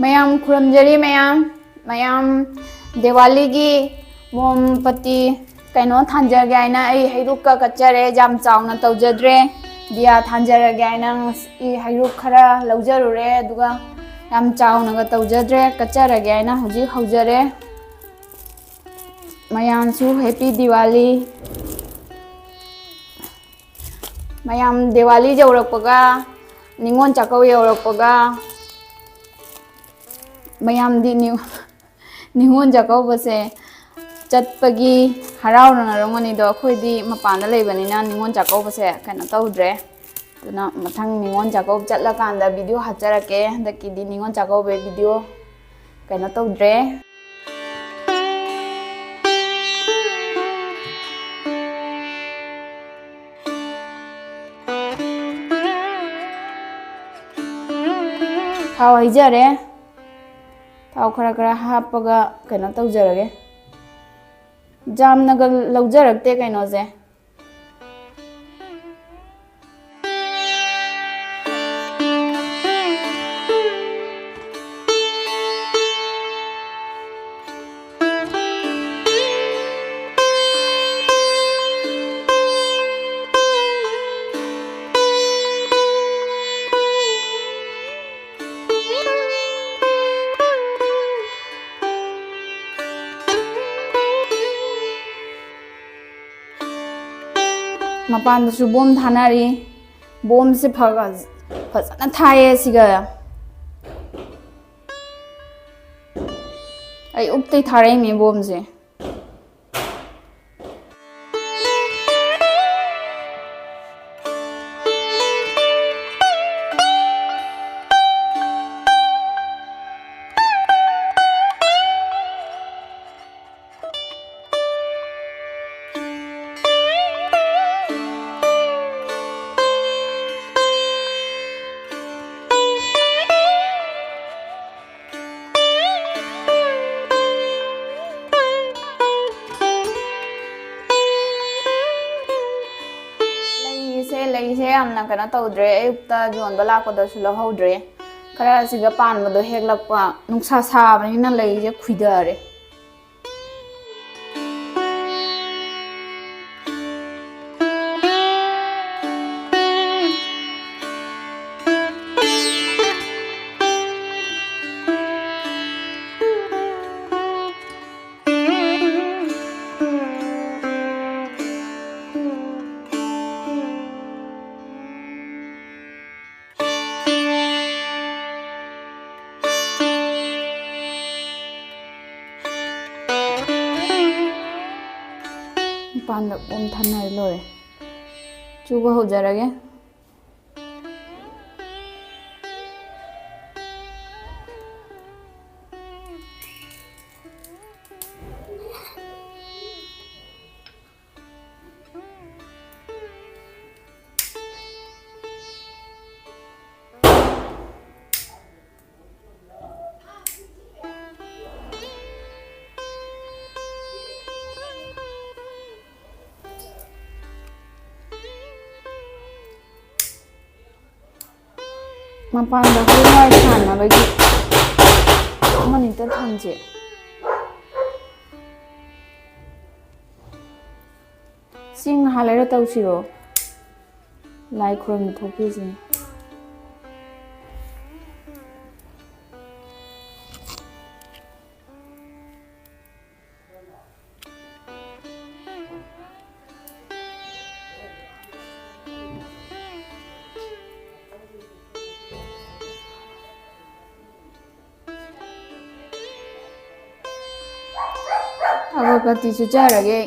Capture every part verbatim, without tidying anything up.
ꯃꯌꯥꯝ ꯈꯨꯔꯨꯝꯖꯔꯤ꯫ ꯃꯌꯥꯝ, ꯃꯌꯥꯝ ꯗꯤꯋꯥꯂꯤꯒꯤ ꯃꯣꯝꯄꯇꯤ ꯀꯩꯅꯣ ꯊꯥꯟꯖꯒꯦ ꯍꯥꯏꯅ ꯑꯩ ꯍꯩꯔꯨꯛꯀ ꯀꯠꯆꯔꯦ꯫ ꯌꯥꯝ ꯆꯥꯎꯅ ꯇꯧꯖꯗ꯭ꯔꯦ꯫ ꯗꯤꯌꯥ ꯊꯥꯟꯖꯔꯒꯦ ꯍꯥꯏꯅ ꯉꯁꯤ ꯍꯩꯔꯨꯛ ꯈꯔ ꯂꯧꯖꯔꯨꯔꯦ, ꯑꯗꯨꯒ ꯌꯥꯝ ꯆꯥꯎꯅꯒ ꯇꯧꯖꯗ꯭ꯔꯦ꯫ ꯀꯠꯆꯔꯒꯦ ꯍꯥꯏꯅ ꯍꯧꯖꯤꯛ ꯍꯧꯖꯔꯦ꯫ ꯃꯌꯥꯝꯁꯨ ꯍꯦꯄꯤ ꯗꯤꯋꯥꯂꯤ꯫ ꯃꯌꯥꯝ ꯗꯤꯋꯥꯂꯤ ꯌꯧꯔꯛꯄꯒ, ꯅꯤꯉꯣꯜ ꯆꯥꯛꯀꯧ ꯌꯧꯔꯛꯄꯒ, ꯃꯌꯥꯝꯗꯤ ꯅꯤ-, ꯅꯤꯉꯣꯜ ꯆꯥꯛꯀꯧꯕꯁꯦ ꯆꯠꯄꯒꯤ ꯍꯔꯥꯎꯅꯔꯝꯒꯅꯤꯗꯣ, ꯑꯩꯈꯣꯏꯗꯤ ꯃꯄꯥꯟꯗ ꯂꯩꯕꯅꯤꯅ ꯅꯤꯉꯣꯜ ꯆꯥꯛꯀꯧꯕꯁꯦ ꯀꯩꯅꯣ ꯇꯧꯗ꯭ꯔꯦ꯫ ꯑꯗꯨꯅ ꯃꯊꯪ ꯅꯤꯉꯣꯜ ꯆꯥꯛꯀꯧꯕ ꯆꯠꯂꯀꯥꯟꯗ ꯚꯤꯗꯤꯑꯣ ꯍꯥꯞꯆꯔꯛꯀꯦ꯫ ꯍꯟꯗꯛꯀꯤꯗꯤ ꯅꯤꯉꯣꯜ ꯆꯥꯛꯀꯧꯕꯒꯤ ꯚꯤꯗꯤꯑꯣ ꯀꯩꯅꯣ ꯇꯧꯗ꯭ꯔꯦ꯫ ꯊꯥꯎ ꯍꯩꯖꯔꯦ꯫ ꯊꯥꯎ ꯈꯔ ꯈꯔ ꯍꯥꯞꯄꯒ ꯀꯩꯅꯣ ꯇꯧꯖꯔꯒꯦ꯫ ꯌꯥꯝꯅꯒ ꯂꯧꯖꯔꯛꯇꯦ ꯀꯩꯅꯣꯁꯦ꯫ ꯃꯄꯥꯟꯗꯁꯨ ꯕꯣꯝ ꯊꯥꯅꯔꯤ꯫ ꯕꯣꯝꯁꯦ ꯐ-, ꯐꯖꯅ ꯊꯥꯏꯌꯦ ꯁꯤꯒ꯫ ꯑꯩ ꯎꯛꯇꯩ ꯊꯥꯔꯛꯏꯅꯦ ꯕꯣꯝꯁꯦ꯫ ꯂꯩꯁꯦ, ꯂꯩꯁꯦ ꯌꯥꯝꯅ ꯀꯩꯅꯣ ꯇꯧꯗ꯭ꯔꯦ, ꯑꯌꯨꯛꯇ ꯌꯣꯟꯕ ꯂꯥꯛꯄꯗꯁꯨ ꯂꯧꯍꯧꯗ꯭ꯔꯦ꯫ ꯈꯔ ꯑꯁꯤꯗ ꯄꯥꯟꯕꯗꯣ ꯍꯦꯛꯂꯛꯄ, ꯅꯨꯡꯁꯥ ꯁꯥꯕꯅꯤꯅ ꯂꯩꯁꯦ ꯈꯨꯏꯗꯔꯦ꯫ ꯃꯄꯥꯟꯗ ꯄꯣꯝ ꯊꯥꯅꯔ ꯂꯣꯏꯔꯦ꯫ ꯆꯨꯕ ꯍꯧꯖꯔꯒꯦ꯫ ꯃꯄꯥꯟꯗ ꯍꯨꯏ ꯋꯥꯏ ꯁꯥꯟꯅꯕꯒꯤ ꯑꯃꯅꯤꯇ ꯊꯝꯁꯦ꯫ ꯆꯤꯡ ꯉꯥꯏꯍꯥꯛ ꯂꯩꯔ ꯇꯧꯁꯤꯔꯣ? ꯂꯥꯏ ꯈꯨꯔꯨꯝꯕ ꯊꯣꯛꯄꯤꯁꯤꯅꯦ꯫ ꯑꯒꯔꯕꯇꯤ ꯆꯨꯖꯔꯒꯦ꯫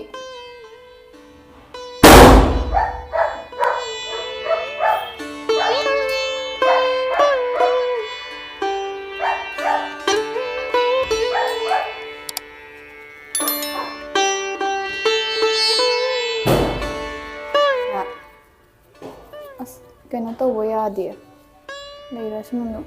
ꯑꯁ, ꯀꯩꯅꯣ ꯇꯧꯕ ꯌꯥꯗꯦ꯫ ꯂꯩꯔꯁꯅꯨ ꯑꯗꯨꯝ꯫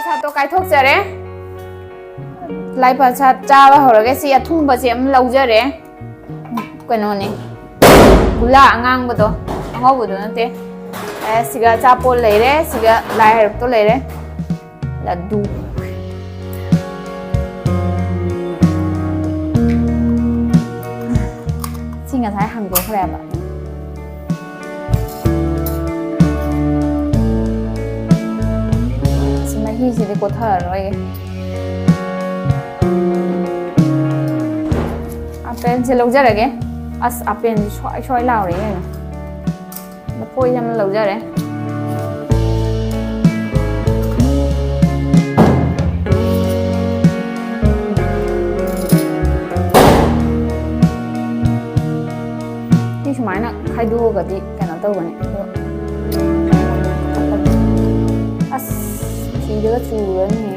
ꯁꯥꯠꯇꯣ ꯀꯥꯏꯊꯣꯛꯆꯔꯦ꯫ ꯂꯥꯏ ꯄ꯭ꯔꯁꯥꯗ ꯆꯥꯕ ꯍꯧꯔꯒꯦ꯫ ꯁꯤ ꯑꯊꯨꯝꯕꯁꯦ ꯑꯃ ꯂꯧꯖꯔꯦ꯫ ꯀꯩꯅꯣꯅꯦ, ꯒꯨꯂꯥ ꯑꯉꯥꯡꯕꯗꯣ, ꯑꯉꯧꯕꯗꯣ ꯅꯠꯇꯦ꯫ ꯑꯦ, ꯁꯤꯒ ꯑꯆꯥꯄꯣꯠ ꯂꯩꯔꯦ, ꯁꯤꯒ ꯂꯥꯏ ꯍꯔꯨꯛꯇꯣ ꯂꯩꯔꯦ꯫ ꯂꯗꯨ꯫ ꯁꯤ ꯉꯁꯥꯏ ꯍꯥꯡꯗꯣꯛꯈ꯭ꯔꯦꯕ꯫ ꯁꯤ ꯃꯍꯤꯁꯤꯗꯤ ꯀꯣꯠꯊꯔꯔꯣꯏꯒꯦ꯫ ꯑꯄꯦꯟꯁꯦ ꯂꯧꯖꯔꯒꯦ꯫ ꯑꯁ, ꯑꯄꯦꯟꯁꯦ ꯁ꯭ꯋꯥꯏ ꯁ꯭ꯋꯥꯏ ꯂꯥꯎꯔꯦ, ꯌꯦꯡꯉꯣ꯫ ꯂꯐꯣꯏꯁꯦ ꯑꯃ ꯂꯧꯖꯔꯦ꯫ ꯁꯤ ꯁꯨꯃꯥꯏꯅ ꯈꯥꯏꯗꯣꯛꯑꯒꯗꯤ ꯀꯩꯅꯣ ꯇꯧꯕꯅꯦ, ꯑꯗꯣ ꯑꯁ, ꯐꯤꯗꯒ ꯆꯨꯔꯅꯤ꯫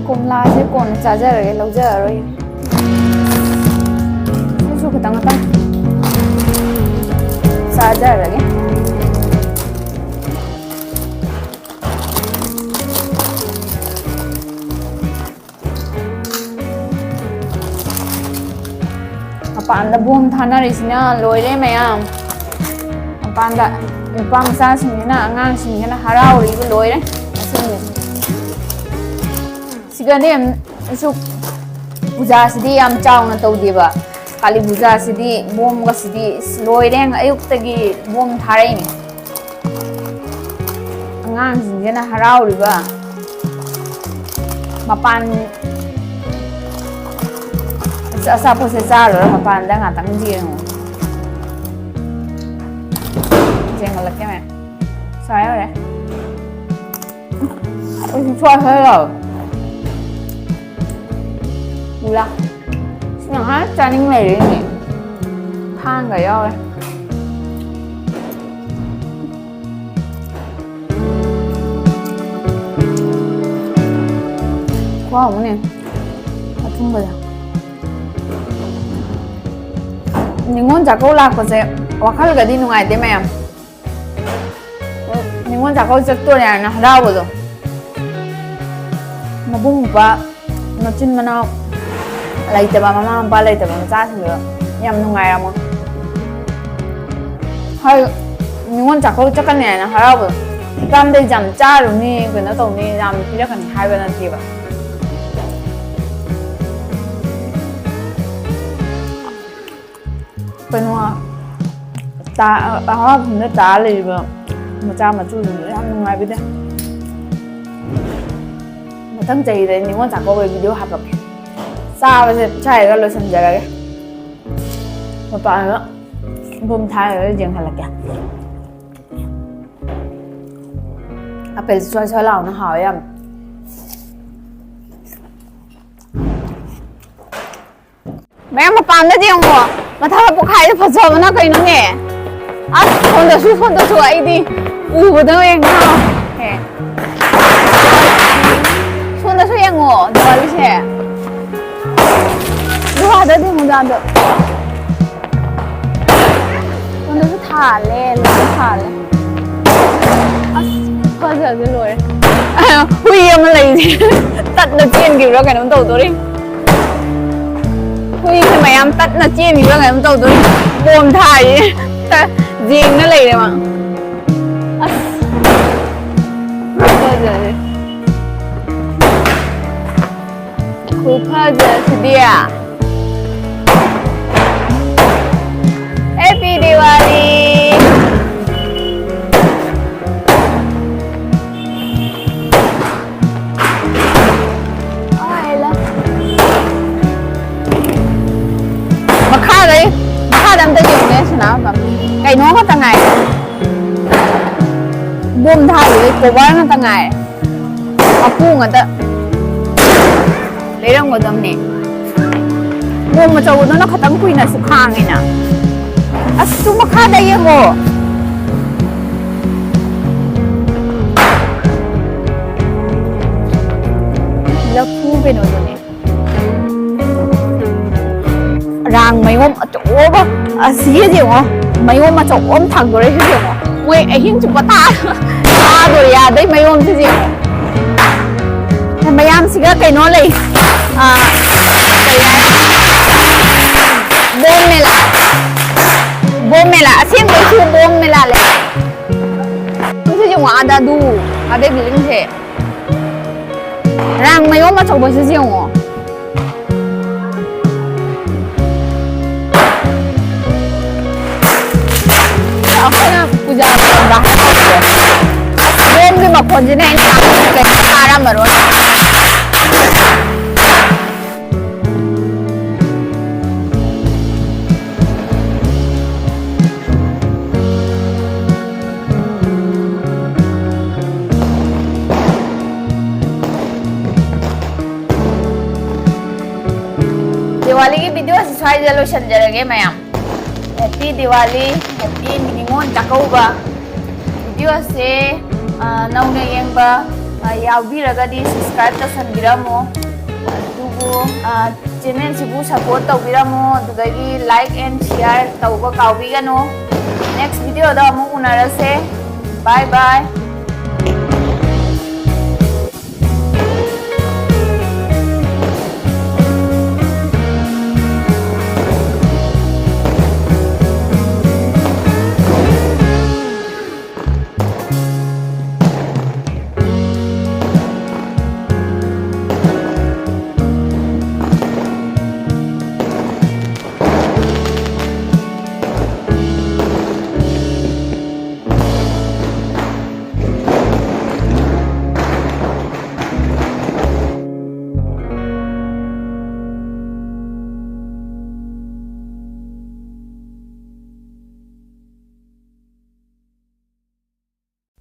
ꯀꯣꯝꯂꯥꯁꯦ ꯀꯣꯟꯅ ꯆꯥꯖꯔꯒꯦ, ꯂꯧꯖꯔꯔꯣꯏ꯫ ꯁꯤꯁꯨ ꯈꯤꯇꯪ ꯈꯤꯇꯪ ꯆꯥꯖꯔꯒꯦ꯫ ꯃꯄꯥꯟꯗ ꯕꯣꯝ ꯊꯥꯅꯔꯤꯁꯤꯅ ꯂꯣꯏꯔꯦ ꯃꯌꯥꯝ꯫ ꯃꯄꯥꯟꯗ ꯅꯨꯄꯥ ꯃꯆꯥꯁꯤꯡꯁꯤꯅ, ꯑꯉꯥꯡꯁꯤꯡꯁꯤꯅ ꯍꯔꯥꯎꯔꯤꯕ ꯂꯣꯏꯔꯦ꯫ ꯑꯁꯤꯅꯤ꯫ ꯁꯤꯒꯅꯦ ꯑꯁꯨꯛ ꯄꯨꯖꯥꯁꯤꯗꯤ ꯌꯥꯝ ꯆꯥꯎꯅ ꯇꯧꯗꯦꯕ꯫ ꯀꯥꯂꯤ ꯄꯨꯖꯥꯁꯤꯗꯤ ꯕꯣꯝꯒꯁꯤꯗꯤ ꯏꯁ ꯂꯣꯏꯔꯦ꯫ ꯑꯌꯨꯛꯇꯒꯤ ꯕꯣꯝ ꯊꯥꯔꯛꯏꯅꯦ꯫ ꯑꯉꯥꯡꯁꯤꯡꯁꯤꯅ ꯍꯔꯥꯎꯔꯤꯕ꯫ ꯃꯄꯥꯟ ꯑꯆꯥ-, ꯑꯆꯥꯄꯣꯠꯁꯦ ꯆꯥꯔꯨꯔ ꯃꯄꯥꯟꯗ ꯉꯥꯛꯇꯪ ꯌꯦꯡꯉꯨ꯫ ꯌꯦꯡꯍꯜꯂꯛꯀꯦ ꯃꯌꯥꯝ꯫ ꯁ꯭ꯋꯥꯏ ꯌꯧꯔꯦ꯫ ꯑꯩꯁꯨ ꯁ꯭ꯋꯥꯏ ꯈꯔ ꯌꯥꯎꯔꯦ꯫ ꯎꯂꯥ꯫ ꯁꯤ ꯉꯥꯏꯍꯥꯛ ꯆꯥꯅꯤꯡ ꯂꯩꯔꯤꯅꯦ꯫ ꯊꯥꯡꯒ ꯌꯥꯎꯔꯦ꯫ ꯈꯨꯍꯥꯎ ꯑꯃꯅꯦ꯫ ꯎꯝꯕꯗ꯫ ꯅꯤꯉꯣꯜ ꯆꯥꯛꯀꯧ ꯂꯥꯛꯄꯁꯦ ꯋꯥꯈꯜꯒꯗꯤ ꯅꯨꯡꯉꯥꯏꯇꯦ ꯃꯌꯥꯝ꯫ ꯅꯤꯉꯣꯜ ꯆꯥꯛꯀꯧ ꯆꯠꯇꯣꯔꯦ ꯍꯥꯏꯅ ꯍꯔꯥꯎꯕꯗꯣ꯫ ꯃꯕꯨꯡ ꯃꯧꯄ꯭ꯋꯥ, ꯃꯆꯤꯟ ꯃꯅꯥꯎ ꯂꯩꯇꯕ, ꯃꯃꯥ ꯃꯄꯥ ꯂꯩꯇꯕ ꯃꯆꯥꯁꯤꯡꯗꯣ ꯌꯥꯝ ꯅꯨꯡꯉꯥꯏꯔꯝꯃꯣꯏ꯫ ꯍꯣꯏ, ꯅꯤꯉꯣꯜ ꯆꯥꯛꯀꯧ ꯆꯠꯀꯅꯤ ꯍꯥꯏꯅ ꯍꯔꯥꯎꯕꯗꯣ꯫ ꯏꯄꯥꯝꯗ ꯌꯥꯝ ꯆꯥꯔꯨꯅꯤ, ꯀꯩꯅꯣ ꯇꯧꯅꯤ, ꯌꯥꯝ ꯄꯤꯔꯛꯀꯅꯤ ꯍꯥꯏꯕ ꯅꯠꯇꯦꯕ꯫ ꯀꯩꯅꯣ, ꯇꯥ-, ꯑꯋꯥꯐꯝꯗ ꯇꯥ ꯂꯩꯔꯤꯕ ꯃꯆꯥ ꯃꯁꯨꯁꯤꯡꯗꯣ ꯌꯥꯝ ꯅꯨꯡꯉꯥꯏꯕꯤꯗꯦ꯫ ꯃꯊꯪ ꯆꯍꯤꯗ ꯑꯩ ꯅꯤꯉꯣꯜ ꯆꯥꯛꯀꯧꯕꯒꯤ video ꯍꯥꯄꯛꯀꯦ꯫ ꯆꯥꯕꯁꯦ ꯁ꯭ꯋꯥꯏꯗ ꯂꯣꯏꯁꯤꯟꯖꯔꯒꯦ꯫ ꯃꯄꯥꯟꯗ ꯕꯨꯝ ꯊꯥꯔꯒ ꯌꯦꯡꯍꯜꯂꯛꯀꯦ꯫ ꯑꯄꯦꯜꯁꯦ ꯁ꯭ꯋꯥꯏ ꯁ꯭ꯋꯥꯏ ꯂꯥꯎꯅ ꯍꯥꯎꯋꯦ ꯌꯥꯝ꯫ ꯃꯌꯥꯝ ꯃꯄꯥꯟꯗꯗꯤ ꯌꯦꯡꯉꯣ, ꯃꯊꯛꯇ ꯄꯣꯛꯈꯥꯏꯗ ꯐꯖꯕꯅ ꯀꯩꯅꯣꯅꯦ꯫ ꯑꯁ, ꯁꯣꯝꯗꯁꯨ, ꯁꯣꯝꯗꯁꯨ ꯑꯩꯗꯤ ꯎꯕꯗ ꯍꯦꯛ ꯉꯥꯎꯋꯦ꯫ ꯁꯣꯝꯗꯁꯨ ꯌꯦꯡꯉꯣ, ꯗꯤꯋꯥꯂꯤꯁꯦ꯫ ꯒꯨꯍꯥꯗꯗꯤ ꯌꯦꯡꯉꯣ, ꯗꯥꯝꯗꯣ꯫ ꯁꯣꯝꯗꯁꯨ ꯊꯥꯜꯂꯦ, ꯂꯣꯏ ꯊꯥꯜꯂꯦ꯫ ꯑꯁ, ꯐꯖꯕꯗꯤ ꯂꯣꯏꯔꯦ꯫ ꯍꯨꯏ ꯑꯃ ꯂꯩꯔꯤ꯫ ꯇꯠꯂ ꯆꯦꯟꯈꯤꯕ꯭ꯔꯥ ꯀꯩꯅꯣꯝ ꯇꯧꯗꯣꯔꯤ꯫ ꯍꯨꯏꯁꯦ ꯃꯌꯥꯝ ꯇꯠꯅ ꯆꯦꯟꯈꯤꯕ꯭ꯔꯥ ꯀꯩꯅꯣꯝ ꯇꯧꯗꯣꯔꯤ꯫ ꯄꯣꯝ ꯊꯥꯔꯤ꯫ ꯌꯦꯡꯅ ꯂꯩꯔꯦ ꯃꯥ꯫ ꯑꯁ꯫ ꯐꯖꯔꯦ꯫ ꯈꯨꯐꯖꯁꯤꯗꯤ꯫ Happy Diwali! ꯑꯥ, ꯑꯦꯂꯥ꯫ ꯃꯈꯥꯗꯩ, ꯃꯈꯥꯗ ꯑꯝꯇ ꯌꯦꯡꯉꯨꯅꯦ, ꯁꯅꯥ ꯃꯄꯥꯝ꯫ ꯀꯩꯅꯣ ꯈꯛꯇ ꯉꯥꯏꯔꯦ꯫ ꯕꯣꯝ ꯊꯥꯈꯤꯕꯩ cover ꯉꯥꯛꯇ ꯉꯥꯏꯔꯦ꯫ ꯃꯄꯨ ꯉꯥꯛꯇ ꯂꯩꯔꯝꯒꯗꯕꯅꯦ꯫ ꯕꯣꯝ ꯑꯆꯧꯕꯗꯨꯅ ꯈꯇꯪ ꯀꯨꯏꯅꯁꯨ ꯈꯥꯡꯉꯤꯅ꯫ ꯑꯁ, ꯁꯨꯝ ꯃꯈꯥꯗ ꯌꯦꯡꯉꯣ꯫ ꯂꯐꯨ ꯀꯩꯅꯣꯗꯨꯅꯦ꯫ ꯔꯥꯡ ꯃꯌꯣꯝ ꯑꯆꯧꯕ ꯑꯁꯤꯒꯤꯁꯦ ꯌꯦꯡꯉꯣ, ꯃꯌꯣꯝ ꯑꯆꯧꯕ ꯑꯃ ꯊꯥꯡꯗꯣꯔꯛꯏꯁꯦ ꯌꯦꯡꯉꯣ꯫ ꯃꯣꯏ ꯑꯍꯤꯡ ꯆꯨꯞꯄ ꯊꯥ-, ꯊꯥꯗꯣꯔꯦ ꯑꯗꯩ ꯃꯌꯣꯝꯁꯤꯁꯦ ꯌꯦꯡꯉꯣ꯫ ꯃꯌꯥꯝꯁꯤꯒ ꯀꯩꯅꯣ ꯂꯩ꯫ ꯑꯥ, ꯀꯩ ꯍꯥꯏ-, ꯕꯣꯝ ꯃꯦꯂꯥ꯫ ꯕꯣꯝ ꯃꯦꯂꯥ꯫ ꯑꯁꯦꯡꯕꯩꯁꯨ ꯕꯣꯝ ꯃꯦꯂꯥ ꯂꯩ꯫ ꯁꯤꯁꯦ ꯌꯦꯡꯉꯣ, ꯑꯥꯗ ꯑꯗꯨ, ꯑꯥꯗꯩ buildingꯁꯦ꯫ ꯔꯥꯡ ꯃꯌꯣꯝ ꯑꯆꯧꯕꯁꯤꯁꯨ ꯌꯦꯡꯉꯣ꯫ ꯑꯩꯈꯣꯏꯅ ꯄꯨꯖꯥ ꯇꯧꯔꯝꯕ ꯍꯥꯏꯇꯥꯔꯦꯀꯣ꯫ ꯕꯣꯝꯒꯤ ꯃꯈꯣꯟꯁꯤꯅ ꯑꯩꯅ ꯀꯩꯝꯇ ꯇꯥꯔꯝꯃꯔꯣꯏ꯫ ꯗꯤꯋꯥꯂꯤꯒꯤ videoꯁꯤ ꯁ꯭ꯋꯥꯏꯗ ꯂꯣꯏꯁꯤꯟꯖꯔꯒꯦ ꯃꯌꯥꯝ꯫ Happy Diwali, Happy Ningol Chakkouba. Videoꯁꯦ, ꯑ, ꯅꯧꯅ ꯌꯦꯡꯕ, ꯑ, ꯌꯥꯎꯕꯤꯔꯒꯗꯤ subscribe ꯇꯧꯁꯟꯕꯤꯔꯝꯃꯣ꯫ ꯑꯗꯨꯕꯨ, ꯑ, channelꯁꯤꯕꯨ support ꯇꯧꯕꯤꯔꯝꯃꯣ, ꯑꯗꯨꯗꯒꯤ like and share ꯇꯧꯕ ꯀꯥꯎꯕꯤꯒꯅꯨ꯫ Next videoꯗ ꯑꯃꯨꯛ ꯎꯅꯔꯁꯦ꯫ Bye bye꯫